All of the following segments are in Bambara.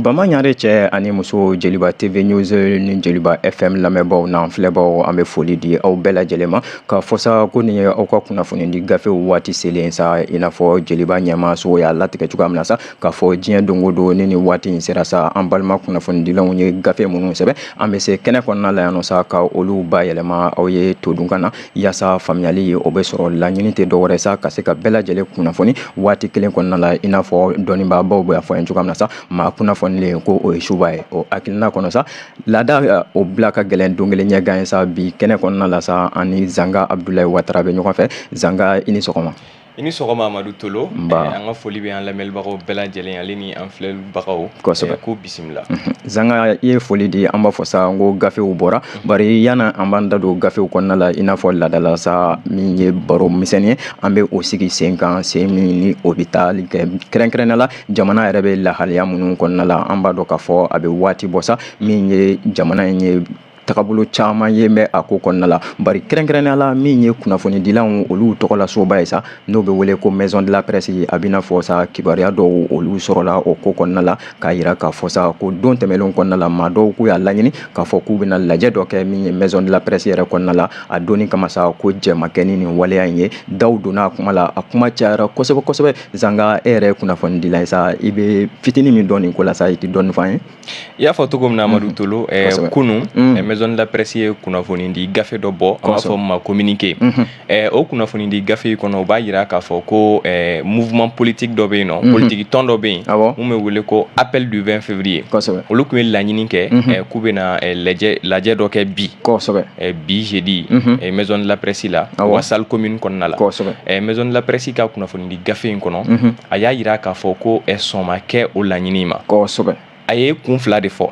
Bama ɲare cɛ ani muso, Jeliba TV News ni Jeliba FM lamɛnbaaw n'an filɛbaaw, an bɛ foli di aw bɛɛ lajɛlen ma k'a fɔ sa ko nin ye aw ka kunnafoni di gafew waati selen sa. I n'a fɔ Jeliba ɲɛmaaso y'a latigɛ cogoya min na sa, k'a fɔ diɲɛ don o don ni nin waati in sera sa, an balima kunnafonidilaw ye gafe minnu sɛbɛn, an bɛ se kɛnɛ kɔnɔna la yan nɔ sa ka olu bayɛlɛma aw ye todunkan na, yaasa faamuyali ye o bɛ sɔrɔ. Laɲini tɛ dɔwɛrɛ sa, ka se ka bɛɛ lajɛlen kunnafoni waati kelen kɔnɔna la. I n'a fɔ dɔnnibaabaw bɛ a fɔ an ye cogoya min na sa, maa kunnafonilen ko o ye suba ye. O hakilina kɔnɔ sa, laada o bila ka gɛlɛn don kelen ɲɛgan ye sa. Bi kɛnɛ kɔnɔna la sa, an ni Zanga Abudulayi Watara bɛ ɲɔgɔn fɛ. Zanga, i ni sɔgɔma. I ni sɔgɔma, Amadu Tolo. An ka foli bɛ an lamɛnbagaw bɛɛ lajɛlen ale ni an filɛbagaw. Kosɛbɛ. Ko bisimila. Zanga, i ye foli di. An b'a fɔ sa n ko gafew bɔra, bari yanni an b'an da don gafew kɔnɔna la, i n'a fɔ laadala sa, min ye baro misɛnnin ye, an bɛ o sigi sen kan, sen min ni o bɛ taali kɛ kɛrɛnkɛrɛnnenya la jamana yɛrɛ bɛ lahalaya minnu kɔnɔna la. An b'a dɔn k'a fɔ a bɛ waati bɔ sa, min ye jamana in ye, tagabolo caman ye bɛ a ko kɔnɔna la, bari kɛrɛnkɛrɛnnenya la min ye kunnafonidilaw olu tɔgɔla soba ye sa, n'o bɛ wele ko Maison de la Presse, a bɛna fɔ sa kibaruya dɔw olu sɔrɔla o ko kɔnɔna la, k'a yira k'a fɔ sa ko don tɛmɛnlenw kɔnɔna la, maa dɔw k'u y'a laɲini k'a fɔ k'u bɛna lajɛ dɔ kɛ min ye Maison de la Presse yɛrɛ kɔnɔna la. A donni kama sa ko jɛ ma kɛ ni nin waleya in ye. Daw donna a kuma la, a kuma cayara kosɛbɛ kosɛbɛ. Zanga, e yɛrɛ ye kunnafonidila ye sa, i bɛ fitinin min dɔn nin ko la sa, i tɛ dɔɔnin fɔ an ye? I y'a fɔ cogo min na, Amadu Tolo, kunun Maison de la Presse ye kunnafoni di gafe dɔ bɔ, an b'a fɔ min ma communiqué. O kunnafoni di gafe kɔnɔ, o b'a jira k'a fɔ ko mouvement politique dɔ bɛ yen nɔ, politique tɔn dɔ bɛ yen mun bɛ wele ko Appel du 20 février. Olu tun ye laɲini kɛ k'u bɛna lajɛ dɔ kɛ bi, bi jeudi, Maison de la Presse la, u ka salle commune kɔnɔna la. Maison de la Presse ka kunnafoni di gafe in kɔnɔ, a y'a jira k'a fɔ ko sɔn ma kɛ o laɲini ma. A ye kun fila de fɔ.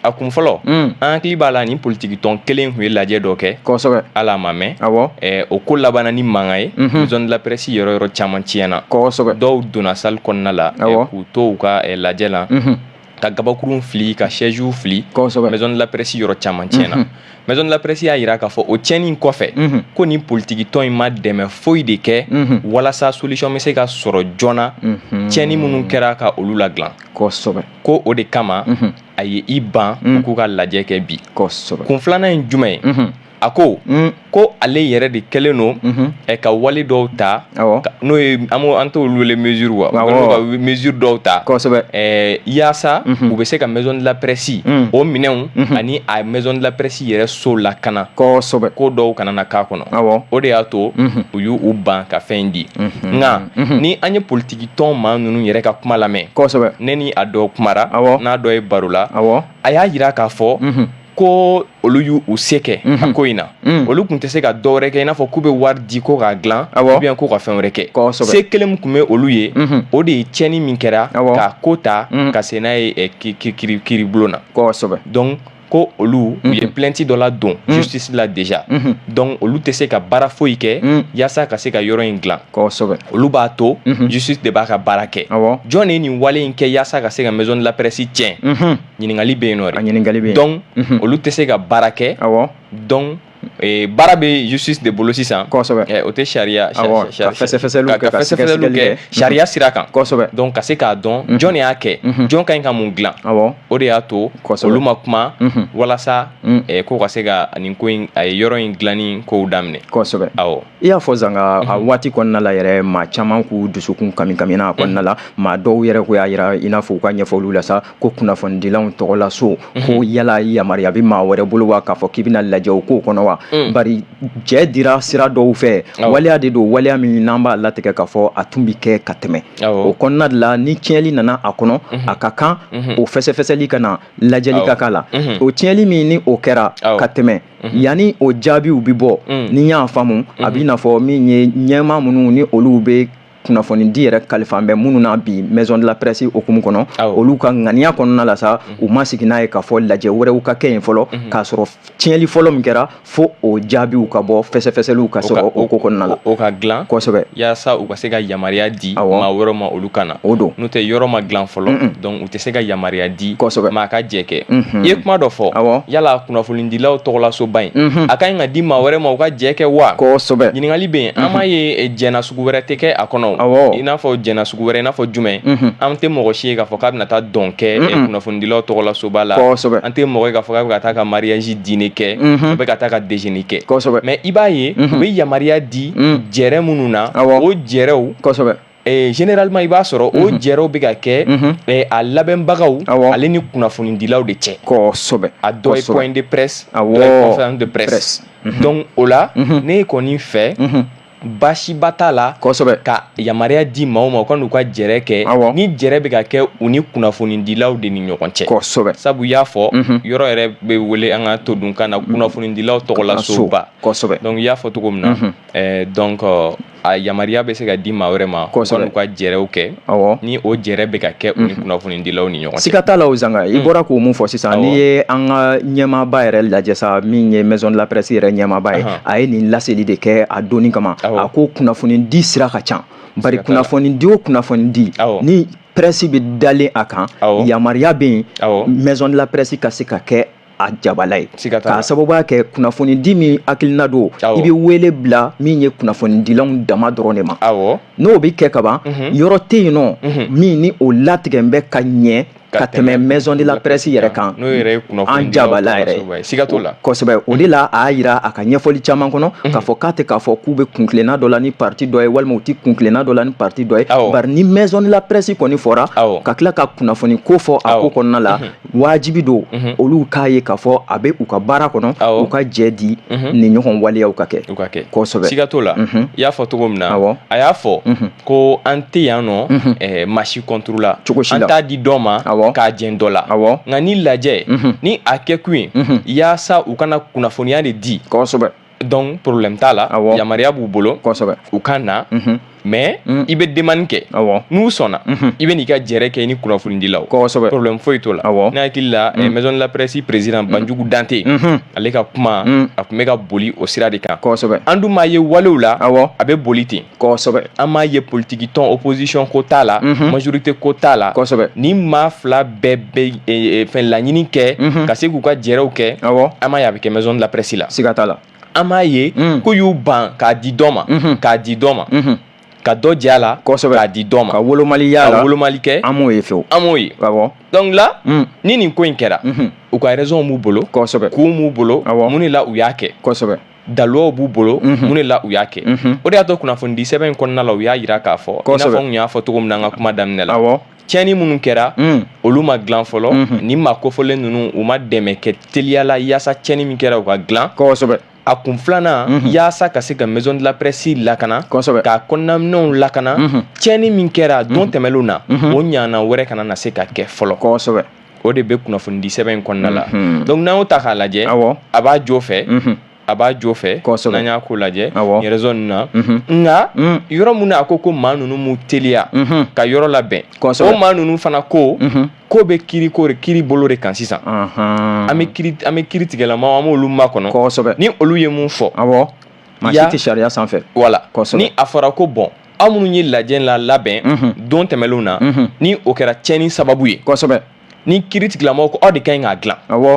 A kun fɔlɔ, an hakili b'a la, ni politiki tɔn kelen tun ye lajɛ dɔ kɛ, ala ma mɛn, o ko labanna ni mankan ye. Maison de la Presse yɔrɔ yɔrɔ caman tiɲɛna. Dɔw donna salle kɔnɔna la k'u to u ka lajɛ la, ka gabakurun fili, ka chaise fili. Maison de la Presse yɔrɔ caman tiɲɛna. Maison de la Presse y'a jira k'a fɔ o tiɲɛni kɔfɛ, ko ni politiki tɔn in ma dɛmɛ foyi de kɛ walasa solution bɛ se ka sɔrɔ joona, tiɲɛni minnu kɛra ka olu ladilan. Ko o de kama a ye i ban u k'u ka lajɛ kɛ bi. Kun filanan ye jumɛn ye? A ko ko ale yɛrɛ de kɛlen don ka wale dɔw ta, n'o ye an t'olu wele mesure wa, ka mesure dɔw ta yaasa u bɛ se ka Maison de la Presse o minɛnw ani a Maison de la Presse yɛrɛ so lakana, ko dɔw kana na k'a kɔnɔ. O de y'a to u y'u u ban ka fɛn di. Nka ni an ye politiki tɔn maa ninnu yɛrɛ ka kuma lamɛn, ne ni a dɔ kumara, n'a dɔ ye baro la, a y'a jira k'a fɔ ko olu y'u u se kɛ a ko in na. Olu tun tɛ se ka dɔwɛrɛ kɛ, i n'a fɔ k'u bɛ wari di ko k'a dilan ou bien ko ka fɛn wɛrɛ kɛ. Se kelen min tun bɛ olu ye, o de ye tiɲɛni min kɛra, k'a ko ta ka se n'a ye kiiribulon na. Donc ko olu u ye plainte dɔ ladon justice la déjà. Donc olu tɛ se ka baara foyi kɛ yaasa ka se ka yɔrɔ in dilan. Olu b'a to justice de b'a ka baara kɛ. Jɔn ye nin wale in kɛ yaasa ka se ka Maison de la Presse tiɲɛ? Ɲininkali bɛ yen nɔ. Ɲininkali bɛ. Donc olu tɛ se ka baara kɛ. Donc baara bɛ justice de bolo sisan. O tɛ sariya ka fɛsɛfɛsɛliw kɛ sariya sira kan. Donc ka se k'a dɔn jɔn de y'a kɛ, jɔn ka ɲi ka mun dilan. O de y'a to olu ma kuma walasa ko ka se ka nin ko in, a ye yɔrɔ in dilanni kow daminɛ. Awɔ. I y'a fɔ Zanga, a waati kɔnɔna la yɛrɛ, maa caman k'u dusukun kami kamina a kɔnɔna la. Maa dɔw yɛrɛ ko y'a jira, i n'a fɔ u ka ɲɛfɔliw la sa, ko kunnafonidilaw tɔgɔla so, ko yala yamaruya bɛ maa wɛrɛ bolo wa k'a fɔ k'i bɛna lajɛ o kow kɔnɔ wa? Bari jɛ dira sira dɔw fɛ, waleya de don, waleya min n'an b'a latigɛ k'a fɔ a tun bɛ kɛ ka tɛmɛ. O kɔnɔna de la, ni tiɲɛli nana a kɔnɔ, a ka kan o fɛsɛfɛsɛli ka na, lajɛli ka k'a la. O tiɲɛli min ni o kɛra ka tɛmɛ, yanni o jaabiw bɛ bɔ, ni n y'a faamu, a b'i n'a fɔ min ye ɲɛmaa minnu ni olu bɛ kunnafoni di yɛrɛ kalifa bɛ minnu na bi Maison de la Presse hukumu kɔnɔ, olu ka ŋaniya kɔnɔna la sa, u ma sigi n'a ye k'a fɔ lajɛ wɛrɛw ka kɛ yen fɔlɔ, k'a sɔrɔ tiɲɛli fɔlɔ min kɛra, fo o jaabiw ka bɔ, fɛsɛfɛsɛliw ka sɔrɔ o ko kɔnɔna la. O ka dilan. Yaasa u ka se ka yamaruya di maa wɛrɛw ma, olu ka na. O don. N'o tɛ, yɔrɔ ma dilan fɔlɔ, donc u tɛ se ka yamaruya di maa ka jɛ kɛ. I ye kuma dɔ fɔ, yala kunnafonidilaw tɔgɔlasoba in, a ka ɲi ka di maa wɛrɛ ma u ka jɛ kɛ wa? Ɲininkali bɛ yen. An m'a ye jɛna sugu wɛrɛ tɛ kɛ a kɔnɔ. Awɔ. I n'a fɔ jɛna sugu wɛrɛ, i n'a fɔ jumɛn? An tɛ mɔgɔ si ye k'a fɔ k'a bɛna taa dɔn kɛ kunnafonidilaw tɔgɔla soba la. An tɛ mɔgɔ ye k'a fɔ k'a bɛ ka taa ka mariage dîner kɛ, a bɛ ka taa ka déjeuner kɛ. Mais i b'a ye, u bɛ yamaruya di jɛrɛ minnu na, o jɛrɛw, généralement i b'a sɔrɔ o jɛrɛw bɛ ka kɛ a labɛnbagaw ale ni kunnafonidilaw de cɛ. A dɔ ye point de presse, dɔ ye conférence de presse. Donc o la, ne kɔni fɛ, baasiba t'a la ka yamaruya di maaw ma u ka n'u ka jɛrɛ kɛ, ni jɛrɛ bɛ ka kɛ u ni kunnafonidilaw de ni ɲɔgɔn cɛ. Sabu i y'a fɔ, yɔrɔ yɛrɛ bɛ wele an ka todunkan na kunnafonidilaw tɔgɔla soba. Donc i y'a fɔ cogo min na, donc a yamaruya bɛ se ka di maa wɛrɛ ma u ka n'u ka jɛrɛw kɛ, ni o jɛrɛ bɛ ka kɛ u ni kunnafonidilaw ni ɲɔgɔn cɛ. Siga t'a la o Zanga, i bɔra k'o mun fɔ sisan, n'i ye an ka ɲɛmaaba yɛrɛ lajɛ sa, min ye maison de la presse yɛrɛ ɲɛmaaba ye, a ye nin laseli de kɛ a donni kama. A ko kunnafonidi sira ka ca, bari kunnafonidi o kunnafonidi ni presse bɛ dalen a kan, yamaruya bɛ yen maison de la presse ka se ka kɛ a jabala ye, k'a sababuya kɛ kunnafonidi min hakilina don, i bɛ wele bila min ye kunnafonidilaw dama dɔrɔn de ma. N'o bɛ kɛ kaban, yɔrɔ tɛ yen nɔ min ni o latigɛ bɛ ka ɲɛ ka tɛmɛ maison de la presse yɛrɛ kan. N'o yɛrɛ ye an jabala yɛrɛ. Siga t'o la. Kosɛbɛ. O de la, a y'a yira a ka ɲɛfɔli caman kɔnɔ k'a fɔ k'a tɛ k'a fɔ k'u bɛ kuntilenna dɔ la ni parti dɔ ye, walima u tɛ kuntilenna dɔ la ni parti dɔ ye, bari ni maison de la presse kɔni fɔra, ka tila ka kunnafoni ko fɔ a ko kɔnɔna la, wajibi don olu k'a ye k'a fɔ a bɛ u ka baara kɔnɔ, u ka jɛ di nin ɲɔgɔn waleyaw ka kɛ. U ka kɛ. Siga t'o la. I y'a fɔ cogo min na, a y'a fɔ ko an tɛ yan nɔ maa si contre la, cogo si la, an t'a di dɔ ma k'a jɛn dɔ la. Nka ni lajɛ ni a kɛkun ye yaasa u kana kunnafoniya de di, donc problème t'a la, yamaruya b'u bolo, u ka na. Mais i bɛ demande kɛ, n'u sɔnna, i bɛ n'i ka jɛrɛ kɛ i ni kunnafonidilaw, problème foyi t'o la. Ne hakili la, maison de la presse président Banjugu Dante, ale ka kuma a tun bɛ ka boli o sira de kan. An dun m'a ye walew la a bɛ boli ten. An m'a ye politiki tɔn opposition ko t'a la, majorité ko t'a la. Ni maa fila bɛɛ bɛ fɛn laɲini kɛ ka se k'u ka jɛrɛw kɛ, an m'a ye a bɛ kɛ maison de la presse la. Siga t'a la. An m'a ye ko y'u ban k'a di dɔ ma, k'a di dɔ ma, ka dɔ jɛ a la, k'a di dɔ ma, ka wolomali y'a la, ka wolomali kɛ. An m'o ye fewu. An m'o ye. Donc là, ni nin ko in kɛra, u ka raison b'u bolo, kun b'u bolo, mun de la u y'a kɛ, daluyaw b'u bolo, mun de la u y'a kɛ. O de y'a to kunnafonidi sɛbɛn in kɔnɔna la, u y'a jira k'a fɔ, i n'a fɔ n tun y'a fɔ cogo min na an ka kuma daminɛ la, tiɲɛni minnu kɛra, olu ma dilan fɔlɔ. Ni maa kofɔlen ninnu, u ma dɛmɛ kɛ teliya la yaasa tiɲɛni min kɛra, u ka dilan. A kun filanan, yaasa ka se ka maison de la presse lakana, k'a kɔnɔnaminɛnw lakana, tiɲɛni min kɛra don tɛmɛnlenw na, o ɲana wɛrɛ kana na se ka kɛ fɔlɔ. O de bɛ kunnafonidi sɛbɛn in kɔnɔna la. Donc n'an y'o ta k'a lajɛ, a b'a jo fɛ, a b'a jo fɛ, n'an y'a ko lajɛ nin raison ninnu na. Nka yɔrɔ mun na a ko maa ninnu m'u teliya ka yɔrɔ labɛn, o maa ninnu fana ko ko bɛ kiiri ko kiiri bolo de kan sisan. An bɛ kiiri tigɛlamaw, an b'olu makɔnɔ. Ni olu ye mun fɔ, maa si tɛ sariya sanfɛ. Voilà. Ni a fɔra ko bon, aw minnu ye lajɛ la labɛn don tɛmɛnlenw na, ni o kɛra tiɲɛni sababu ye, ni kiiri tigilamaw ko aw de ka ɲi k'a dilan,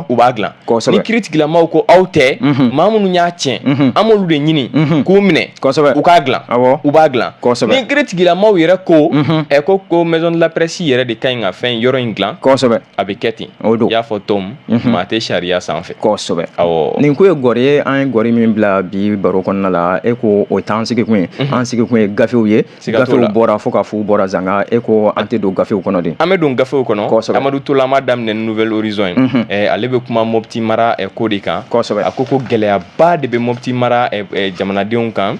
u b'a dilan. Ni kiiri tigilamaw ko aw tɛ, maa minnu y'a tiɲɛ, an b'olu de ɲini k'u minɛ, u k'a dilan, u b'a dilan. Ni kiiri tigilamaw yɛrɛ ko ko maison de la presse yɛrɛ de ka ɲi ka fɛn yɔrɔ in dilan, a bɛ kɛ ten. I y'a fɔ Tom, maa tɛ sariya sanfɛ. Awɔ. Nin ko ye gɔri ye, an ye gɔri min bila bi baro kɔnɔna la, e ko o t'an sigikun ye. An sigikun ye gafew ye. Gafew bɔra fo ka f'u bɔra Zanga, e ko an tɛ don gafew kɔnɔ de. An bɛ don gafew kɔnɔ. Amadu Tola, an b'a daminɛ Nouvel Horizon ye. Ale bɛ kuma Mopti mara ko de kan. A ko gɛlɛyaba de bɛ Mopti mara jamanadenw kan,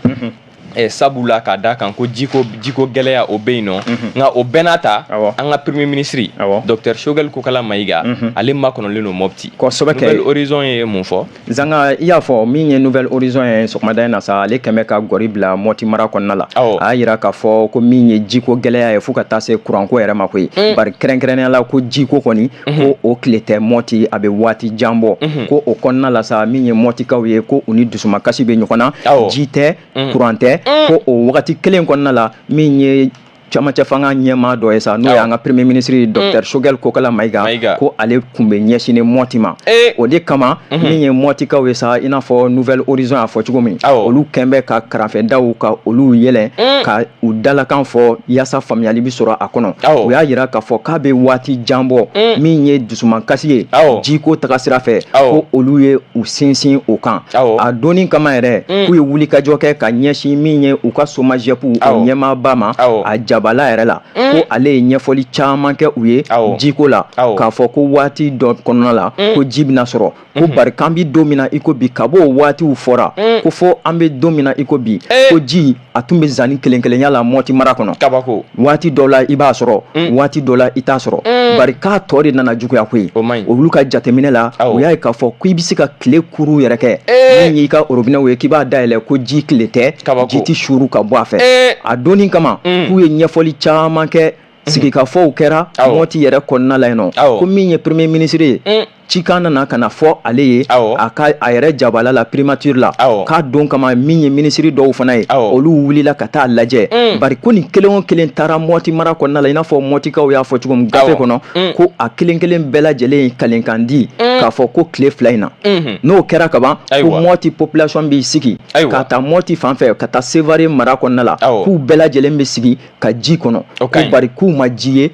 sabula k'a da kan ko jiko gɛlɛya o bɛ yen nɔ. Nka o bɛɛ n'a ta, an ka premier ministre docteur Choguel Kokala Maïga, ale makɔnɔlen don Mopti. Nouvel Horizon ye mun fɔ? Zanga, i y'a fɔ min ye Nouvel Horizon ye sɔgɔmada in na sa, ale kɛmɛ ka gɔri bila Mopti mara kɔnɔna la. A y'a yira k'a fɔ ko min ye jiko gɛlɛya ye fo ka taa se kuranko yɛrɛ ma koyi. Bari kɛrɛnkɛrɛnnenya la, ko jiko kɔni, ko o tile tɛ Mopti, a bɛ waati jan bɔ. Ko o kɔnɔna la sa, min ye Moptikaw ye, ko u ni dusumakasi bɛ ɲɔgɔn na, ji tɛ, kuran tɛ. Ko o wagati kelen kɔnɔna la, min ye Camancɛ fanga ɲɛmaa dɔ ye sa, n'o y'an ka premier ministre docteur Choguel Kokala Maïga, ko ale kun bɛ ɲɛsinnen Mɔti ma. O de kama, min ye Mɔtikaw ye sa, i n'a fɔ Nouvel Horizon y'a fɔ cogo min, olu kɛn bɛ ka karanfɛdaw ka olu yɛlɛn ka u dalakan fɔ yaasa faamuyali bɛ sɔrɔ a kɔnɔ. U y'a jira k'a fɔ k'a bɛ waati jan bɔ, min ye dusumakasi ye jiko taga sira fɛ, ko olu ye u sinsin o kan. A donni kama yɛrɛ, k'u ye wulikajɔ kɛ ka ɲɛsin min ye u ka SOMAGEP o ɲɛmaaba ma a jabala yɛrɛ la, ko ale ye ɲɛfɔli caman kɛ u ye jiko la, k'a fɔ ko waati dɔ kɔnɔna la ko ji bɛna sɔrɔ, ko bari k'an bɛ don min na i ko bi, ka b'o waatiw fɔra ko fo an bɛ don min na i ko bi, ko ji a tun bɛ zanni kelen kelenya la Mɔti mara kɔnɔ. Kabako. Waati dɔ la i b'a sɔrɔ, waati dɔ la i t'a sɔrɔ, bari k'a tɔ de nana juguya koyi. Olu ka jateminɛ la, u y'a ye k'a fɔ ko i bɛ se ka tile kuru yɛrɛ kɛ, min y'i ka robinet ye, k'i b'a dayɛlɛ ko ji tile tɛ, ji tɛ suuru ka bɔ a fɛ. A donni kama, k'u ye ɲɛfɔli caman kɛ, sigikafɔw kɛra Mɔti yɛrɛ kɔnɔna la yen nɔ, ko min ye premier ministre ye, cikan nana ka na fɔ ale ye a ka a yɛrɛ jabala la, primature la, k'a don kama, min ye minisiri dɔw fana ye, olu wulila ka taa lajɛ, bari ko nin kelen o kelen taara Mɔti mara kɔnɔna la, i n'a fɔ Mɔtikaw y'a fɔ cogo min gafe kɔnɔ, ko a kelen kelen bɛɛ lajɛlen ye kalenkan di k'a fɔ ko tile 2 in na, n'o kɛra kaban, ko Mɔti population b'i sigi ka taa Mɔti fan fɛ ka taa Sevare mara kɔnɔna la, k'u bɛɛ lajɛlen bɛ sigi ka ji kɔnɔ, ko bari k'u ma ji ye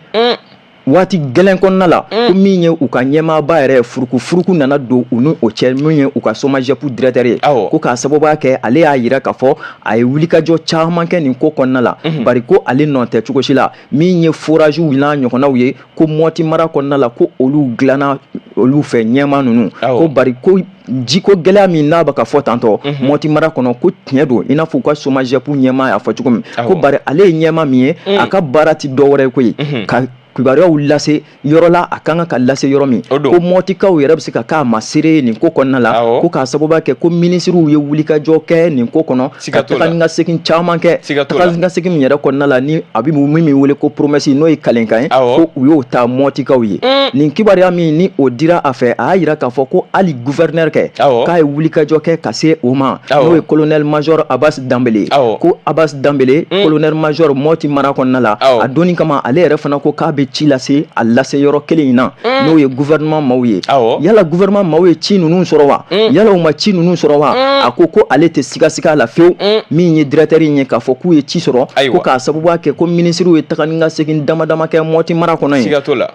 waati gɛlɛn kɔnɔna la. Ko min ye u ka ɲɛmaaba yɛrɛ, furukufuruku nana don u ni o cɛ, min ye u ka SOMAGEP directeur ye, ko k'a sababuya kɛ ale y'a jira k'a fɔ a ye wulikajɔ caman kɛ nin ko kɔnɔna la, bari ko ale nɔ tɛ cogo si la. Min ye foragew n'a ɲɔgɔnnaw ye, ko Mɔti mara kɔnɔna la, ko olu dilanna olu fɛ ɲɛmaa ninnu, ko bari ko jiko gɛlɛya min n'a bɛ ka fɔ tantɔ Mɔti mara kɔnɔ, ko tiɲɛ don, i n'a fɔ u ka SOMAGEP ɲɛmaa y'a fɔ cogo min, ko bari ale ye ɲɛmaa min ye, a ka baara tɛ dɔwɛrɛ ye koyi ka kibaruyaw lase yɔrɔ la a kan ka lase yɔrɔ min, ko Mɔtikaw yɛrɛ bɛ se ka k'a ma seere ye nin ko kɔnɔna la, ko k'a sababu kɛ ko minisiriw ye wulikajɔ kɛ nin ko kɔnɔ ka taga ni ka segin caman kɛ, taga ni ka segin min yɛrɛ kɔnɔna la, ni a bɛ min wele ko promesse, n'o ye kalenkan ye, ko u y'o ta Mɔtikaw ye. Nin kibaruya min ni o dira a fɛ, a y'a jira k'a fɔ ko hali gouverneur kɛ, k'a ye wulikajɔ kɛ ka se o ma, n'o ye colonel major Abbas Danbele, ko Abbas Danbele, colonel major Mɔti mara kɔnɔna la, a donni kama ale yɛrɛ fana ko k'a bɛ ci lase a lase yɔrɔ kelen in na, n'o ye gouvernement maaw ye. Yala gouvernement maaw ye ci ninnu sɔrɔ wa, yala u ma ci ninnu sɔrɔ wa? A ko ko ale tɛ sigasiga la fewu, min ye directeur in ye, k'a fɔ k'u ye ci sɔrɔ, ko k'a sababu kɛ ko minisiriw ye taga ni ka segin dama dama kɛ Mɔti mara kɔnɔ yen. Siga t'o la.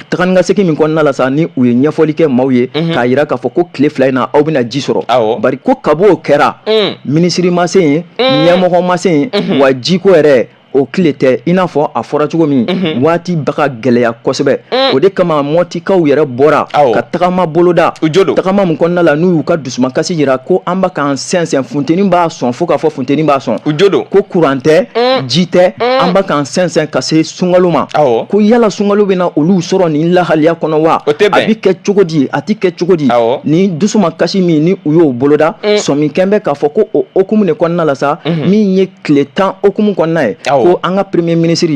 Taga ni ka segin min kɔnɔna la sa, ni u ye ɲɛfɔli kɛ maaw ye k'a jira k'a fɔ ko tile 2 in na aw bɛna ji sɔrɔ, bari ko kab'o kɛra, minisiri ma se yen, ɲɛmɔgɔ ma se yen, wa jiko yɛrɛ o tile tɛ, i n'a fɔ a fɔra cogo min, waati bɛ ka gɛlɛya kosɛbɛ. O de kama Mɔtikaw yɛrɛ bɔra ka tagama boloda, tagama min kɔnɔna la n'u y'u ka dusumakasi jira ko an bɛ k'an sɛnsɛn, funteni b'a sɔn, fo k'a fɔ funteni b'a sɔn, ko kuran tɛ, ji tɛ, an bɛ k'an sɛnsɛn ka se sunkalo ma, ko yala sunkalo bɛna olu sɔrɔ nin lahaliya kɔnɔ wa, a bɛ kɛ cogo di, a tɛ kɛ cogo di? Nin dusumakasi min ni u y'o boloda, sɔmi kɛn bɛ k'a fɔ ko o hukumu de kɔnɔna la sa, min ye tile 10 hukumu kɔnɔna ye, ko an ka premier ministre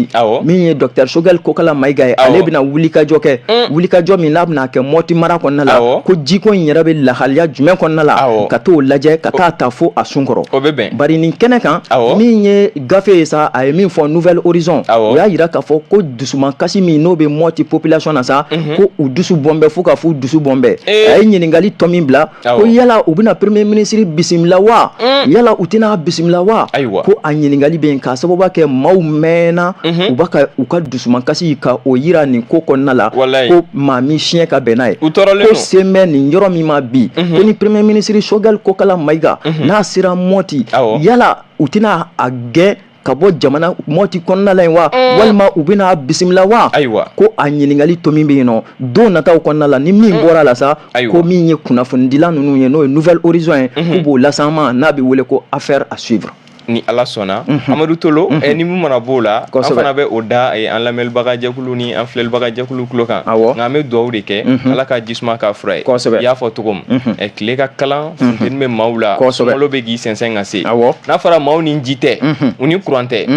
min ye docteur Choguel Kokala Maïga ye, ale bɛna wulikajɔ kɛ, wulikajɔ min n'a bɛna kɛ Mɔti mara kɔnɔna la, ko jiko in yɛrɛ bɛ lahaliya jumɛn kɔnɔna la, ka t'o lajɛ ka taa ta fo a sun kɔrɔ. Bari nin kɛnɛ kan, min ye gafe ye sa, a ye min fɔ Nouvel Horizon, o y'a jira k'a fɔ ko dusumakasi min n'o bɛ Mɔti population na sa, ko u dusu bɔn bɛ, fo k'a fɔ u dusu bɔn bɛ. A ye ɲininkali tɔ min bila, ko yala u bɛna premier ministre bisimila wa, yala u tɛna bisimila wa? Ko a ɲininkali bɛ yen k'a sababu kɛ maaw mɛnna u b'a ka u ka dusumakasi ka o yira nin ko kɔnɔna la, ko maa min siɲɛ ka bɛn n'a ye, ko sen bɛ nin yɔrɔ min ma bi, ko ni premier ministre Choguel Kokala Maïga n'a sera Mɔti, yala u tɛna a gɛn ka bɔ jamana Mɔti kɔnɔna la yen wa, walima u bɛna bisimila wa? Ko a ɲininkali to min bɛ yen nɔ don nataw kɔnɔna la, ni min bɔra la sa, ko min ye kunnafonidila ninnu ye, n'o ye Nouvel Horizon ye, k'u b'o las'an ma, n'a bɛ wele ko affaire à suivre. Ni Ala sɔnna, Amadu Tolo, ni min mana b'o la, an fana bɛ o da an lamɛnnibaga jɛkulu ni an filɛlibaga jɛkulu tulo kan. Nka an bɛ dugawu de kɛ, Ala ka jisuma k'a fura ye. I y'a fɔ cogo min, tile ka kalan, funteni bɛ maaw la, sunkalo bɛ k'i sɛnsɛn ka se. N'a fɔra maaw ni ji tɛ, u ni kuran tɛ,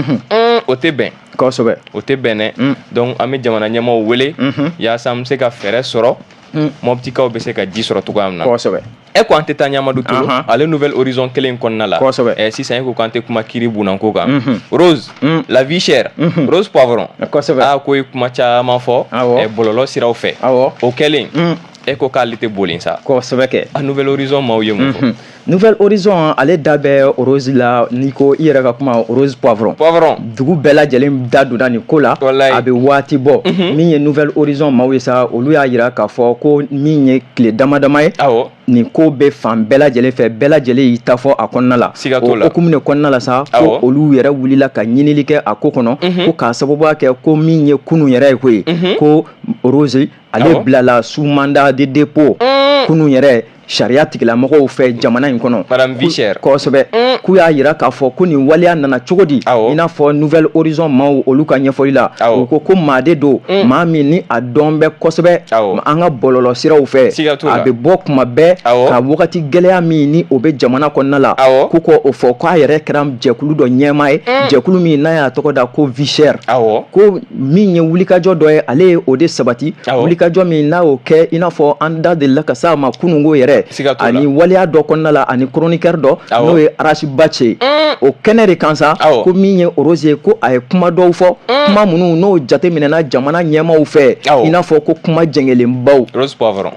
o tɛ bɛn. O tɛ bɛn dɛ. Donc an bɛ jamana ɲɛmaaw wele yaasa an bɛ se ka fɛɛrɛ sɔrɔ, Mɔptikaw bɛ se ka ji sɔrɔ cogoya min na. E ko an tɛ taa ɲɛ Amadu Tolo, ale Nouvel Horizon kelen in kɔnɔna la. Sisan e ko k'an tɛ kuma kiri bunako kan. Rose, la vie chère, Rose Poivron. Aa, ko ye kuma caman fɔ bɔlɔlɔ siraw fɛ. O kɛlen, e ko k'ale tɛ boli sa. Kosɛbɛ kɛ. A Nouvel Horizon maaw ye mun fɔ? Nouvel Horizon, ale da bɛ Rose la, n'i ko i yɛrɛ ka kuma, Rose Poivron. Poivron. Dugu bɛɛ lajɛlen da donna nin ko la. A bɛ waati bɔ. Min ye Nouvel Horizon maaw ye sa, olu y'a jira k'a fɔ ko min ye tile dama dama ye, nin ko bɛ fan bɛɛ lajɛlen fɛ, bɛɛ lajɛlen y'i ta fɔ a kɔnɔna la. Siga t'o la. O hukumu de kɔnɔna la sa, ko olu yɛrɛ wulila ka ɲinili kɛ a ko kɔnɔ, ko k'a sababuya kɛ ko min ye kunun yɛrɛ ye koyi, ko Rose ale bilala sous mandat de dépôt kunun yɛrɛ sariya tigilamɔgɔw fɛ jamana in kɔnɔ. Madame vie chère. Kosɛbɛ. K'u y'a jira k'a fɔ ko nin waleya nana cogo di? I n'a fɔ Nouvel Horizon maaw, olu ka ɲɛfɔli la, u ko ko maa de don, maa min ni a dɔn bɛ kosɛbɛ an ka bɔlɔlɔ siraw fɛ. A bɛ bɔ kuma bɛɛ ka wagati gɛlɛya min ni o bɛ jamana kɔnɔna la, ko k'o fɔ, k'a yɛrɛ kɛra jɛkulu dɔ ɲɛmaa ye, jɛkulu min n'a y'a tɔgɔ da ko vie chère, ko min ye wulikajɔ dɔ ye, ale ye o de sabati, wulikajɔ min n'a y'o kɛ, i n'a fɔ an da delila ka s'a ma kununko yɛrɛ ani waleya dɔ kɔnɔna la, ani chroniqueur dɔ, n'o ye Ras Bath ye, o kɛnɛ de kan sa, ko min ye Rose ye, ko a ye kuma dɔw fɔ, kuma minnu n'o jateminɛna jamana ɲɛmaaw fɛ, i n'a fɔ ko kuma jɛngɛlenbaw.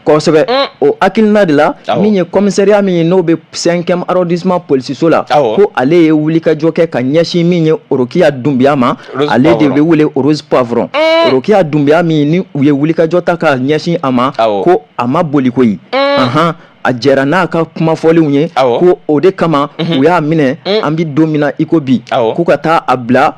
Kosɛbɛ. O hakilina de la, min ye commissariat min n'o bɛ 5e arrondissement polisiso la, ko ale ye wulikajɔ kɛ ka ɲɛsin min ye Orokiya Dunbiya ma, ale de bɛ wele Rose Poivron. Orokiya Dunbiya min ni u ye wulikajɔ ta ka ɲɛsin a ma, ko a ma boli koyi, a jɛra n'a ka kumafɔlenw ye, ko o de kama u y'a minɛ. An bɛ don min na i ko bi, k'u ka taa a bila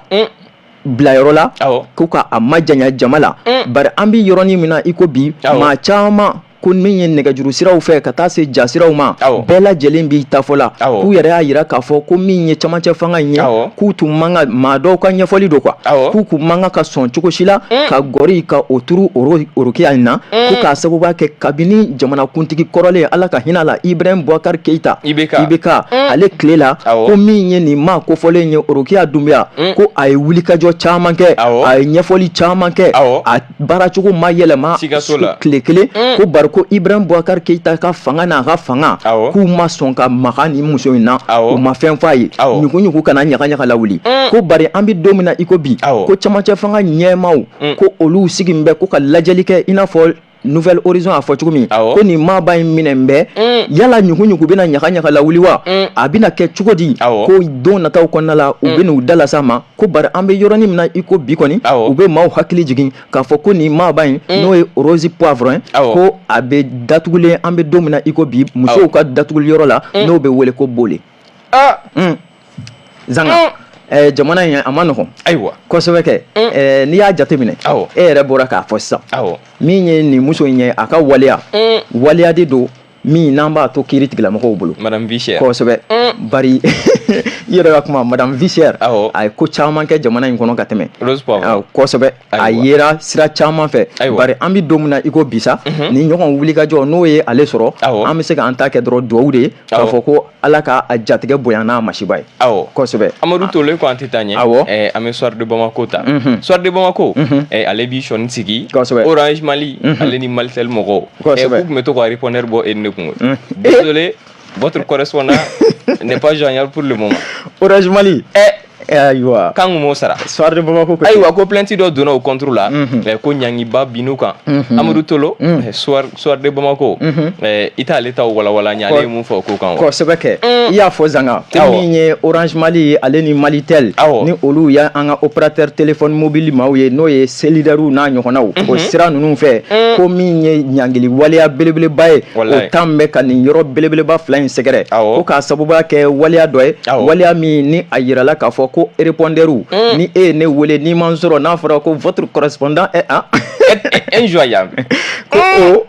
bilayɔrɔ la, ko ka a majanya jama la. Bari an bɛ yɔrɔnin min na i ko bi, maa caman ko min ye nɛgɛjuru siraw fɛ ka taa se jasiraw ma, bɛɛ lajɛlen b'i ta fɔ la, k'u yɛrɛ y'a jira k'a fɔ ko min ye camancɛ fanga in ye, k'u tun man ka, maa dɔw ka ɲɛfɔli don quoi, k'u kun man kan ka sɔn cogo si la ka gɔri ka o turu Orokiya in na, ko k'a sababuya kɛ kabini jamanakuntigi kɔrɔlen, Ala ka hinɛ la, Ibrahim Boubacar Keïta, IBK, ale tile la, ko min ye nin maa kofɔlen ye, Orokiya Dunbiya, ko a ye wulikajɔ caman kɛ, a ye ɲɛfɔli caman kɛ, a baaracogo ma yɛlɛma tile kelen, ko bari ko Ibrahim Boubacar Keïta ka fanga n'a ka fanga, k'u ma sɔn ka maga nin muso in na, u ma fɛn f'a ye, ɲugu-ɲugu kana ɲaga-ɲaga lawuli, ko bari an bɛ don min na i ko bi, ko camancɛ fanga ɲɛmaaw, ko olu sigi bɛ ko ka lajɛli kɛ, i n'a fɔ Nouvel Horizon a fɔ cogo min, ko nin maaba in minɛ bɛ yala ɲugu-ɲugu bɛna ɲaga-ɲaga lawuli wa, a bɛna kɛ cogo di, ko don nataw kɔnɔna la u bɛn'u da lase a ma, ko bari an bɛ yɔrɔnin min na i ko bi kɔni, u bɛ maaw hakili jigin k'a fɔ ko nin maaba in, n'o ye Rose Poivron ye, ko a bɛ datugulen an bɛ don min na i ko bi, musow ka datuguli yɔrɔ la, n'o bɛ wele ko Bole. Zanga, jamana in a ma nɔgɔn. Ayiwa. Kosɛbɛ kɛ. N'i y'a jateminɛ, e yɛrɛ bɔra k'a fɔ sisan, min ye nin muso in ye, a ka waleya, waleya de don min n'an b'a to kiiri tigilamɔgɔw bolo. Madame vie chère. Kosɛbɛ. Bari i yɛrɛ ka kuma, Madame vie chère, a ye ko caman kɛ jamana in kɔnɔ ka tɛmɛ. Rose Poivron. Kosɛbɛ. A yera sira caman fɛ. Bari an bɛ don min na i ko bi sa, ni ɲɔgɔn wulikajɔ n'o ye ale sɔrɔ, an bɛ se k'an ta kɛ dɔrɔn duwawu de ye, k'a fɔ ko Ala ka a jatigɛ bonya n'a masiba ye. Kosɛbɛ. Amadu Tolo, ko an tɛ taa ɲɛ. An bɛ Soir de Bamako ta. Soir de Bamako, ale b'i sɔnni sigi. Orange Mali, ale ni Malitel mɔgɔw. K'u tun bɛ to ka répondeur bɔ e ni ne kun. Désolé, votre correspondant n'est pas joignable pour le moment. Orange Mali. Ayiwa. K'an kun m'o sara. Soir de Bamako. Ayiwa, ko plainte dɔ donna o contre la, ko ɲangiba binn'u kan. Amadu Tolo, Soir de Bamako, i t'ale ta walawala ɲɛ, ale ye mun fɔ o ko kan? Kosɛbɛ kɛ. I y'a fɔ Zanga, ko min ye Orange Mali, ale ni Malitel, ni olu y'an ka opérateur téléphone mobile maaw ye, n'o ye cellulaire n'a ɲɔgɔnnaw, o sira ninnu fɛ, ko min ye ɲangili waleya belebeleba ye, o tan bɛ ka nin yɔrɔ belebeleba fila in sɛgɛrɛ, ko k'a sababuya kɛ waleya dɔ ye, waleya min ni a yirala k'a fɔ ko répondeur, ni e ye ne wele, n'i ma n sɔrɔ, n'a fɔra ko votre correspondant est injoignable, ko o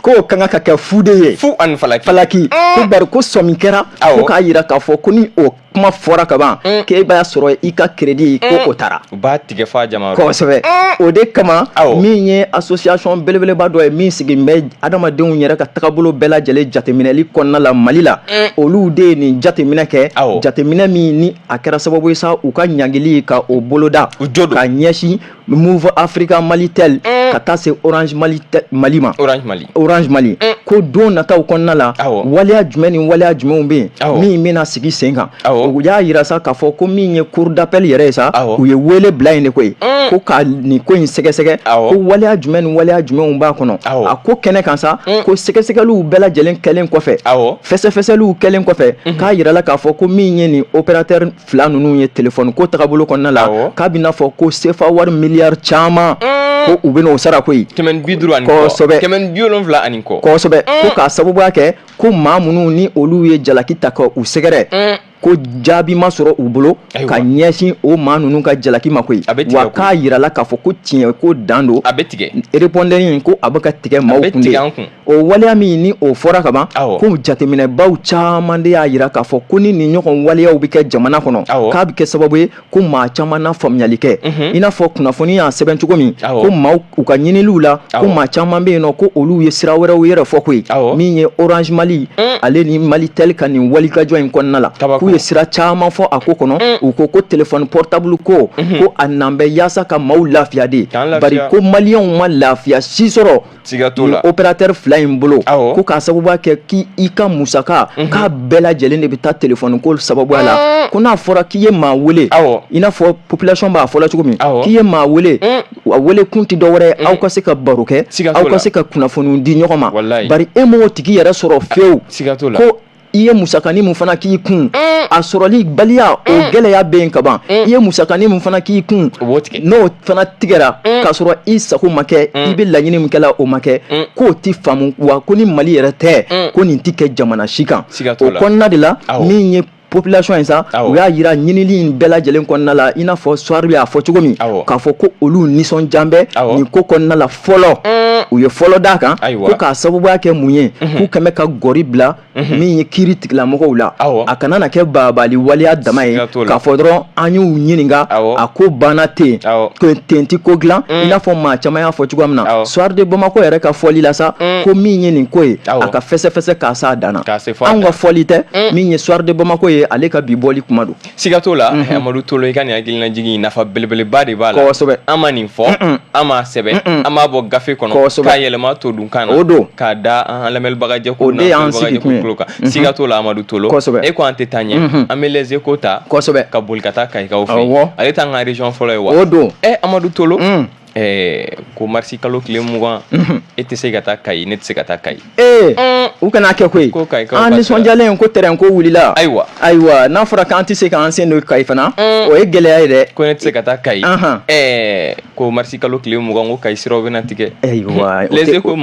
ko o kan ka kɛ fu de ye. Fu ani falaki. Falaki. Ko bari ko sɔmi kɛra, ko k'a yira k'a fɔ ko ni o kuma fɔra ka ban, k'e b'a sɔrɔ i ka crédit ko o taara. U b'a tigɛ f'a jama. Kosɛbɛ. O de kama, min ye association belebeleba dɔ ye min sigi bɛ adamadenw yɛrɛ ka tagabolo bɛɛ lajɛlen jateminɛli kɔnɔna la Mali la, olu de ye nin jateminɛ kɛ, jateminɛ min ni a kɛra sababu ye sa u ka ɲangili ka o boloda ka ɲɛsin Moov Africa Malitel ka taa se Orange Mali ma. Orange Mali. Orange Mali. Ko don nataw kɔnɔna la, waleya jumɛn ni waleya jumɛnw bɛ yen min bɛna sigi sen kan? U y'a jira sa k'a fɔ ko min ye cour d'appel yɛrɛ ye sa, u ye wele bila yen de koyi, ko ka nin ko in sɛgɛsɛgɛ, ko waleya jumɛn ni waleya jumɛnw b'a kɔnɔ. A ko kɛnɛ kan sa, ko sɛgɛsɛgɛliw bɛɛ lajɛlen kɛlen kɔfɛ, fɛsɛfɛsɛliw kɛlen kɔfɛ, k'a jirala k'a fɔ ko min ye nin opérateur fila ninnu ye téléphone ko tagabolo kɔnɔna la, k'a bɛna fɔ ko sefa wari miliyari caman, ko u bɛna o sara koyi. 550 ani kɔ. Kosɛbɛ. 770 ani kɔ. Kosɛbɛ. Ko k'a sababuya kɛ ko maa minnu ni olu ye jalaki ta ka u sɛgɛrɛ, ko jaabi ma sɔrɔ u bolo ka ɲɛsin o maa ninnu ka jalaki ma koyi. Wa k'a jirala k'a fɔ ko tiɲɛ ko dan don, a bɛ tigɛ. Répondeur in, ko a bɛ ka tigɛ maaw kun de. O waleya min ni o fɔra ka ban, ko jateminɛbaw caman de y'a jira k'a fɔ ko ni nin ɲɔgɔn waleyaw bɛ kɛ jamana kɔnɔ, k'a bɛ kɛ sababu ye ko maa caman na faamuyali kɛ. I n'a fɔ kunnafoni y'a sɛbɛn cogo min, ko maaw u ka ɲiniliw la, ko maa caman bɛ yen nɔ, ko olu ye sira wɛrɛw yɛrɛ fɔ koyi. Min ye Orange Mali ale ni Malitel ka nin walikajɔ in kɔnɔna la, k'u ye sira caman fɔ a ko kɔnɔ. U ko ko téléphone portable ko, ko a nan bɛ yaasa ka maaw lafiya de, bari ko maliyɛnw ma lafiya si sɔrɔ ni opérateur fila in bolo, ko k'a sababuya kɛ k'i ka musaka k'a bɛɛ lajɛlen de bɛ taa téléphone ko sababuya la. Ko n'a fɔra k'i ye maa wele, i n'a fɔ population b'a fɔla cogo min, k'i ye maa wele, a wele kun tɛ dɔwɛrɛ, aw ka se ka baro kɛ, aw ka se ka kunnafoniw di ɲɔgɔn ma, bari e m'o tigi yɛrɛ sɔrɔ fiyewu. Ko i ye musakanin mun fana k'i kun, a sɔrɔli baliya, o gɛlɛya bɛ yen kaban. I ye musakanin mun fana k'i kun, n'o fana tigɛra k'a sɔrɔ i sago ma kɛ, i bɛ laɲini min kɛla o ma kɛ, k'o ti faamu. Wa ko ni Mali yɛrɛ tɛ, ko nin ti kɛ jamana si kan. O kɔnɔna de la, min ye population ye sa, u y'a jira ɲinili in bɛɛ lajɛlen kɔnɔna la, i n'a fɔ Soir y'a fɔ cogo min, k'a fɔ ko olu nisɔndiya bɛ nin ko kɔnɔna la fɔlɔ. U ye fɔlɔ d'a kan, ko k'a sababuya kɛ mun ye, k'u kɛmɛ ka gɔri bila min ye kiiri tigilamɔgɔw la, a kana na kɛ baabali waleya dama ye k'a fɔ dɔrɔn an y'u ɲininka, a ko banna ten, ten ti ko dilan. I n'a fɔ maa caman y'a fɔ cogoya min na, Soir de Bamako yɛrɛ ka fɔli la sa, ko min ye nin ko ye, a ka fɛsɛfɛsɛ k'a s'a dan na. Anw ka fɔli tɛ, min ye Soir de Bamako ye, ale ka bi bɔli kuma don. Siga t'o la, Amadu Tolo, i ka nin hakilinajigin nafa belebeleba de b'a la. Kosɛbɛ. An ma nin fɔ, an m'a sɛbɛn, an b'a bɔ gafe kɔnɔ k'a yɛlɛma todunkan na o don k'a da an lamɛnbagajɛkulu O de y'an sigi kun ye. Tulo kan. Siga t'o la, Amadu Tolo. E ko an tɛ taa ɲɛ, an bɛ Les Échos ta ka boli ka taa Kayikaw fɛ. Ale t'an ka région fɔlɔ ye wa? O don. Ɛ Amadu Tolo, ko marisi kalo tile 20, e tɛ se ka taa Kayi, ne tɛ se ka taa Kayi. Ee, u kana kɛ koyi. An nisɔndiyalen ko terrain ko wulila. Ayiwa. Ayiwa, n'a fɔra k'an tɛ se k'an sen don Kayi fana, o ye gɛlɛya ye dɛ. Ko ne tɛ se ka taa Kayi. Ko marisi kalo tile 20, ko Kayi siraw bɛna tigɛ. Ayiwa,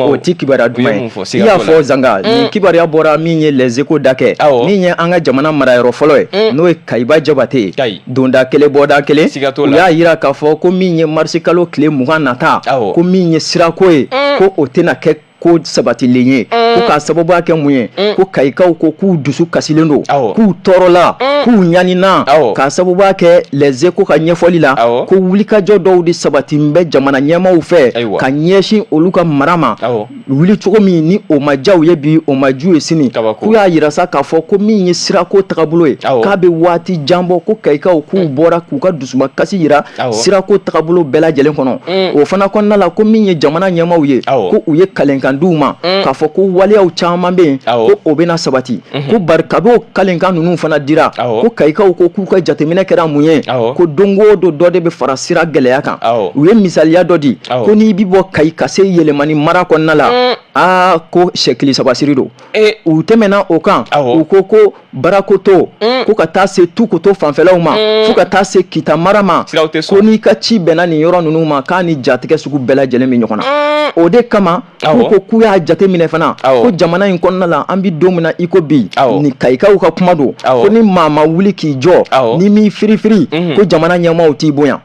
o ti kibaruya duman ye. I y'a fɔ Zanga, nin kibaruya bɔra min ye Les Échos da kɛ, min ye an ka jamana marayɔrɔ fɔlɔ ye, n'o ye Kayiba Jabate ye, donda kelen bɔda kelen. U y'a jira k'a fɔ ko min ye marisi kalo tile 20 nata, ko min ye sirako ye, ko o tɛna kɛ ko sabatilen ye, ko k'a sababuya kɛ mun ye, ko Kayikaw ko k'u dusu kasilen don, k'u tɔɔrɔla, k'u ɲanina, k'a sababuya kɛ Les Échos ka ɲɛfɔli la, ko wulikajɔ dɔw de sabati bɛ jamana ɲɛmaaw fɛ ka ɲɛsin olu ka mara ma, wuli cogo min ni o ma diya u ye bi, o ma diya u ye sini. K'u y'a jira sa k'a fɔ ko min ye sirako tagabolo ye, k'a bɛ waati jan bɔ ko Kayikaw k'u bɔra k'u ka dusumakasi jira sirako tagabolo bɛɛ lajɛlen kɔnɔ. O fana kɔnɔna la, ko min ye jamana ɲɛmaaw ye, ko u ye kalenkan d'u ma k'a fɔ ko waleyaw caman bɛ yen, ko o bɛna sabati. Ko bari kabi o kalenkan ninnu fana dira, ko Kayikaw ko k'u ka jateminɛ kɛra mun ye, ko don o don dɔ de bɛ fara sira gɛlɛya kan. U ye misaliya dɔ di, ko n'i bɛ bɔ Kayi ka se Yɛlɛmani mara kɔnɔna la, aa, ko sɛkili saba siri don. U tɛmɛna o kan, u ko ko Barakoto, ko ka taa se Tukoto fanfɛlaw ma, fo ka taa se Kita mara ma, ko n'i ka ci bɛnna nin yɔrɔ ninnu ma, k'a ni jatigɛ sugu bɛɛ lajɛlen bɛ ɲɔgɔn na. O de kama k'u ko k'u y'a jate minɛ fana, ko jamana in kɔnɔna la, an bɛ don min na i ko bi, ni Kayikaw ka kuma don, ko ni maa ma wuli k'i jɔ, ni m'i firifiri, ko jamana ɲɛmaaw t'i bonya.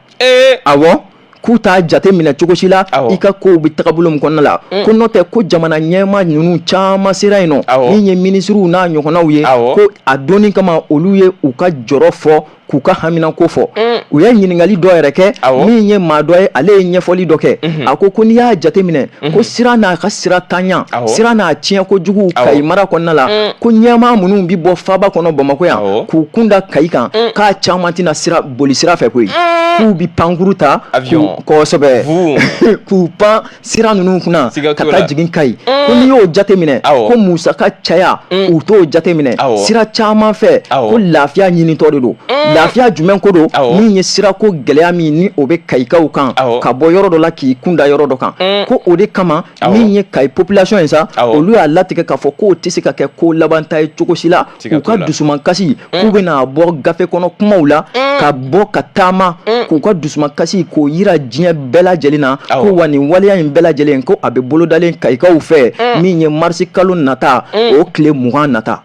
Awɔ, k'u t'a jate minɛ cogo si la i ka kow bɛ tagabolo min kɔnɔna la, ko n'o tɛ ko jamana ɲɛmaa ninnu caman sera yen nɔ, min ye minisiriw n'a ɲɔgɔnnaw ye, ko a donni kama olu ye u ka jɔrɔ fɔ, k'u ka haminako fɔ. U ye ɲininkali dɔ yɛrɛ kɛ, min ye maa dɔ ye, ale ye ɲɛfɔli dɔ kɛ. A ko ko n'i y'a jate minɛ, ko sira n'a ka sira tanya, sira n'a tiɲɛ kojugu Kayi mara kɔnɔna la, ko ɲɛmaa minnu bɛ bɔ faaba kɔnɔ Bamakɔ yan k'u kun da Kayi kan, k'a caman tɛna sira boli sira fɛ koyi, k'u bɛ pankuru ta. Avion. Kosɛbɛ, k'u pan sira ninnu kunna ka taa jigin Kayi. Ko n'i y'o jateminɛ, ko musaka caya, u t'o jateminɛ sira caman fɛ, ko lafiya ɲinitɔ de don. Lafiya jumɛn ko don? Min ye sirako gɛlɛya min ni o bɛ Kayikaw kan, ka bɔ yɔrɔ dɔ la k'i kun da yɔrɔ dɔ kan, ko o de kama min ye Kayi population ye sa, olu y'a latigɛ k'a fɔ k'o tɛ se ka kɛ ko labanta ye cogo si la. U ka dusumakasi k'u bɛna bɔ gafe kɔnɔ kumaw la, ka bɔ ka taama k'u ka dusumakasi k'o yira diɲɛ bɛɛ lajɛlen na, ko wa nin waleya in bɛɛ lajɛlen, ko a bɛ bolodalen Kayikaw fɛ min ye marisi kalo nata, o tile 20 nata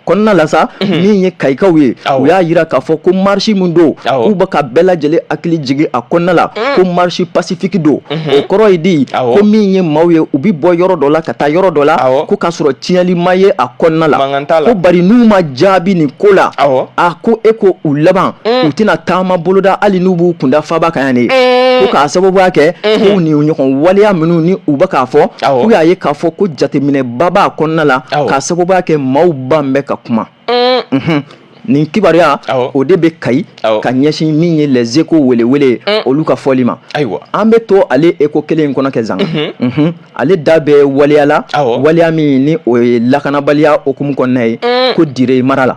kɔnɔna la sa. Min ye Kayikaw ye, u y'a yira k'a fɔ ko marche min don, k'u bɛ ka bɛɛ lajɛlen hakili jigin a kɔnɔna la, ko marche pacifique don. O kɔrɔ ye di? Ko min ye maaw ye, u bɛ bɔ yɔrɔ dɔ la ka taa yɔrɔ dɔ la, ko k'a sɔrɔ tiɲɛli ma ye a kɔnɔna la. Ko bari n'u ma jaabi nin ko la, a ko e ko u laban u tɛna taama boloda, hali n'u b'u kunda faaba kan yan de. Ko k'a sababuya kɛ ko nin ɲɔgɔn waleya minnu ni u bɛ k'a fɔ, k'u y'a ye k'a fɔ ko jateminɛba b'a kɔnɔna la, k'a sababuya kɛ maaw ban bɛ ka kuma. Nin kibaruya o de bɛ Kayi ka ɲɛsin min ye Les Échos welewele olu ka fɔli ma. Ayiwa, an bɛ to ale Écho kelen in kɔnɔ kɛ zanga. Ale da bɛ waleya la, waleya min ni o ye lakanabaliya hukumu kɔnɔna ye, ko Dire mara la.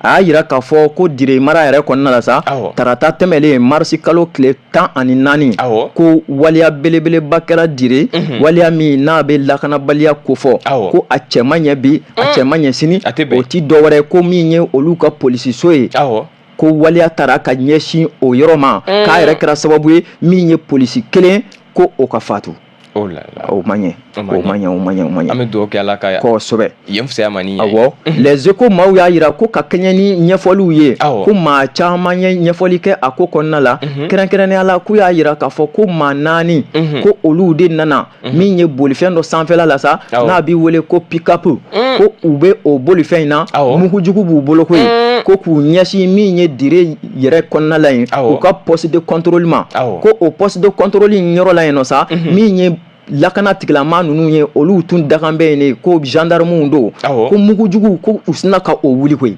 A y'a yira k'a fɔ ko Dire mara yɛrɛ kɔnɔna la sa, tarata tɛmɛlen marisi kalo tile 14, ko waleya belebeleba kɛra Dire, waleya min n'a bɛ lakanabaliya kofɔ, ko a cɛ man ɲɛ bi, a cɛ man ɲɛ sini. O ti dɔwɛrɛ ko min ye olu ka polisiso ye, ko waleya taara ka ɲɛsin o yɔrɔ ma, k'a yɛrɛ kɛra sababu ye min ye polisi kelen ko o ka fatu. Oh là là. O ma ɲɛ, o ma ɲɛ, o ma ɲɛ, o ma ɲɛ. An bɛ dugawu kɛ Ala ka kosɛbɛ yen fisaya ma ni yen. Awɔ, Les Échos maaw y'a yira ko ka kɛɲɛ ni ɲɛfɔliw ye, ko maa caman ye ɲɛfɔli kɛ a ko kɔnɔna la. Kɛrɛnkɛrɛnnenya la, k'u y'a yira k'a fɔ ko maa naani, ko olu de nana min ye bolifɛn dɔ sanfɛla la sa, n'a bɛ wele ko pick-up, ko u bɛ o bolifɛn in na, mugujugu b'u bolo koyi, ko k'u ɲɛsin min ye Dire yɛrɛ kɔnɔna la yen, u ka poste de contrôle ma. Ko o poste de contrôle in yɔrɔ la yen nɔ sa, min ye lakana tigilama ninnu ye, olu tun dakan bɛ yen ko gendarmew don, ko mugujugu, ko u sinna ka o wuli koyi.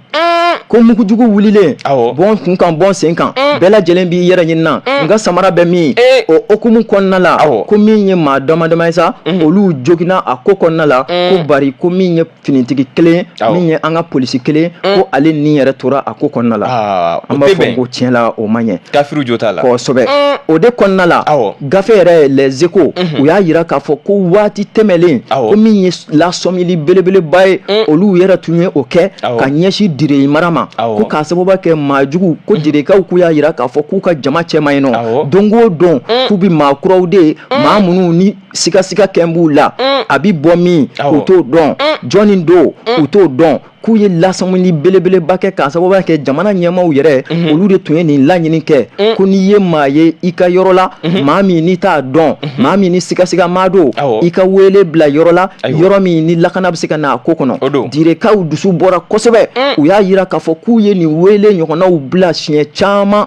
Ko mugujugu wulilen, bɔn kun kan, bɔn sen kan, bɛɛ lajɛlen b'i yɛrɛ ɲini na, n ka samara bɛ min. O hukumu kɔnɔna la, ko min ye maa dama dama ye sa, olu joginna a ko kɔnɔna la. Ko bari ko min ye finitigi kelen, min ye an ka polisi kelen, ko ale ni yɛrɛ tora a ko kɔnɔna la. An b'a fɔ ko tiɲɛ la, o ma ɲɛ. Kafiriw jo t'a la. Kosɛbɛ. O de kɔnɔna la, gafe yɛrɛ Les Échos, u y'a yira k'a fɔ ko waati tɛmɛlen, ko min ye lasɔmili belebeleba ye, olu yɛrɛ tun ye o kɛ ka ɲɛsin Dire mara ma, ko k'a sababu kɛ maajugu ko Direkaw k'u y'a yira k'a fɔ k'u ka jama cɛma yen nɔ, don o don k'u bɛ maa kuraw de ye, maa minnu ni sigasiga kɛn b'u la, a bɛ bɔ min, u t'o dɔn, jɔnni don, u t'o dɔn. K'u ye lasɔmili belebeleba kɛ k'a sababu kɛ jamana ɲɛmaaw yɛrɛ, olu de tun ye nin laɲini kɛ, ko n'i ye maa ye i ka yɔrɔ la, maa min n'i t'a dɔn, maa min ni sigasiga maa don, i ka wele bila yɔrɔ la, yɔrɔ min ni lakana bɛ se ka na a ko kɔnɔ. Direkaw dusu bɔra kosɛbɛ, u y'a yira k'a fɔ k'u ye nin wele ɲɔgɔnnaw bila siɲɛ caman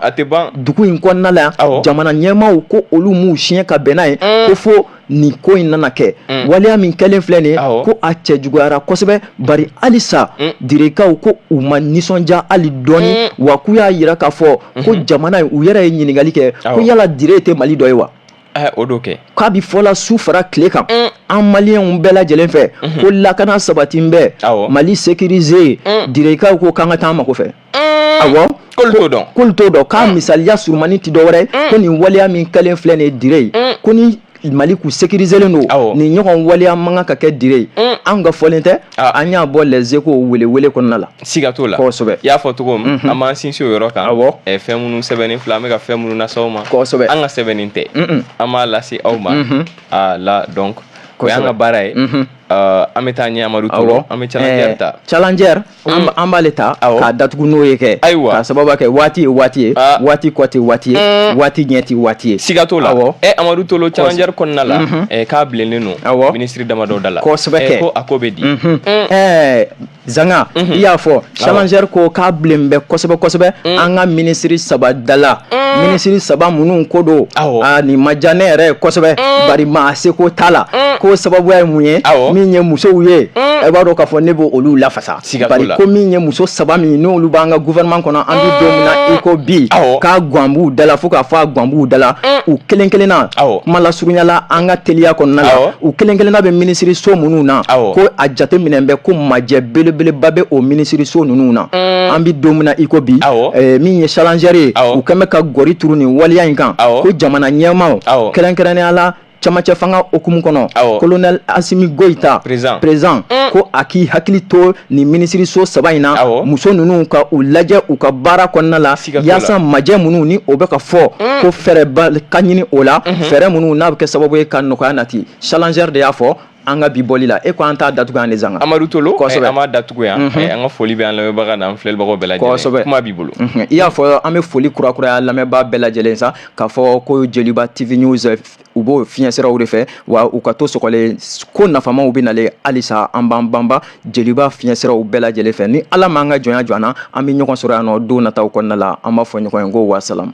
dugu in kɔnɔna la, jamana ɲɛmaaw ko olu m'u siɲɛ ka bɛn n'a ye, ko fo nin ko in nana kɛ. Waleya min kɛlen filɛ nin ye, ko a cɛ juguyara kosɛbɛ, bari halisa Direkaw ko u ma nisɔndiya hali dɔɔni. Wa k'u y'a yira k'a fɔ ko jamana in, u yɛrɛ ye ɲininkali kɛ ko yala Dire tɛ Mali dɔ ye wa? O do kɛ. K'a bi fɔla su fara tile kan an maliyɛnw bɛɛ lajɛlen fɛ ko lakana sabati bɛ Mali sécurisé. Direkaw ko k'an ka taa an mako fɛ. Awɔ, k'olu t'o dɔn. K'olu t'o dɔn. K'a misaliya surumani ti dɔwɛrɛ ko nin waleya min kɛlen filɛ nin ye Dire ye, ko ni Mali kun sécuriselen don, nin ɲɔgɔn waleya man kan ka kɛ Dire ye. An ka fɔlen tɛ, an y'a bɔ Les Échos welewele kɔnɔna la. Siga t'o la. Kosɛbɛ. I y'a fɔ cogo min, an b'an sinsin o yɔrɔ kan. Fɛn minnu sɛbɛnnen filɛ, an bɛ ka fɛn minnu lase aw ma. An ka sɛbɛnni tɛ, an b'a lase aw ma a la. Donc o y'an ka baara ye. An bɛ taa ɲɛ, Amadu Tolo, an bɛ Challenger ta. Challenger, an b'ale ta k'a datugu n'o ye kɛ. Ayiwa. K'a sababu kɛ waati ye waati ye, waati kɔ tɛ waati ye, waati ɲɛ tɛ waati ye. Siga t'o la. Amadu Tolo, Challenger kɔnɔna la, k'a bilennen don minisiri damadɔ da la. Kosɛbɛ kɛ. Ko a ko bɛ di? Zanga, i y'a fɔ Challenger ko k'a bilen bɛ kosɛbɛ kosɛbɛ an ka minisiri saba da la. Minisiri saba minnu ko don, aa, nin ma diya ne yɛrɛ ye kosɛbɛ, bari maa seko t'a la. Ko sababuya ye mun ye? Min ye musow ye, e b'a dɔn k'a fɔ ne b'o olu lafasa, bari ko min ye muso saba min n'olu b'an ka gouvernement kɔnɔ, an bɛ don min na i ko bi, k'a gwan b'u da la fo k'a fɔ a gwan b'u da la, u kelen kelenna, kuma lasurunya la, an ka teliya kɔnɔna la, u kelen kelenna bɛ minisiriso minnu na, ko a jate minɛ bɛ ko majɛ belebeleba bɛ o minisiriso ninnu na. An bɛ don min na i ko bi, min ye Challenger ye, u kɛn bɛ ka gɔri turu nin waleya in kan, ko jamana ɲɛmaaw, kɛrɛnkɛrɛnnenya la camancɛ fanga hukumu kɔnɔ, colonel Asimi Goyita président, ko a k'i hakili to nin minisiriso saba in na, muso ninnu ka u lajɛ u ka baara kɔnɔna la, yaasa majɛ minnu ni o bɛ ka fɔ, ko fɛɛrɛba ka ɲini o la, fɛɛrɛ minnu n'a bɛ kɛ sababu ye ka nɔgɔya nati. Challenger de y'a fɔ an ka bi bɔli la. E ko an t'a datugu yan de, Zanga? Amadu Tolo, an b'a datugu yan. An ka foli bɛ an lamɛnbaga n'an filɛlibagaw bɛɛ lajɛlen. Kuma b'i bolo. I y'a fɔ, an bɛ foli kurakuraya lamɛnbaa bɛɛ lajɛlen sa, k'a fɔ ko Joliba TV News, u b'o fiɲɛsiraw de fɛ, wa u ka to sɔgɔlen, ko nafamaw bɛ nalen halisa. An b'an banba Joliba fiɲɛsiraw bɛɛ lajɛlen fɛ. Ni Ala m'an ka jɔnya jɔ an na, an bɛ ɲɔgɔn sɔrɔ yan nɔ don nataw kɔnɔna la. An b'a fɔ ɲɔgɔn ye ko wasalam.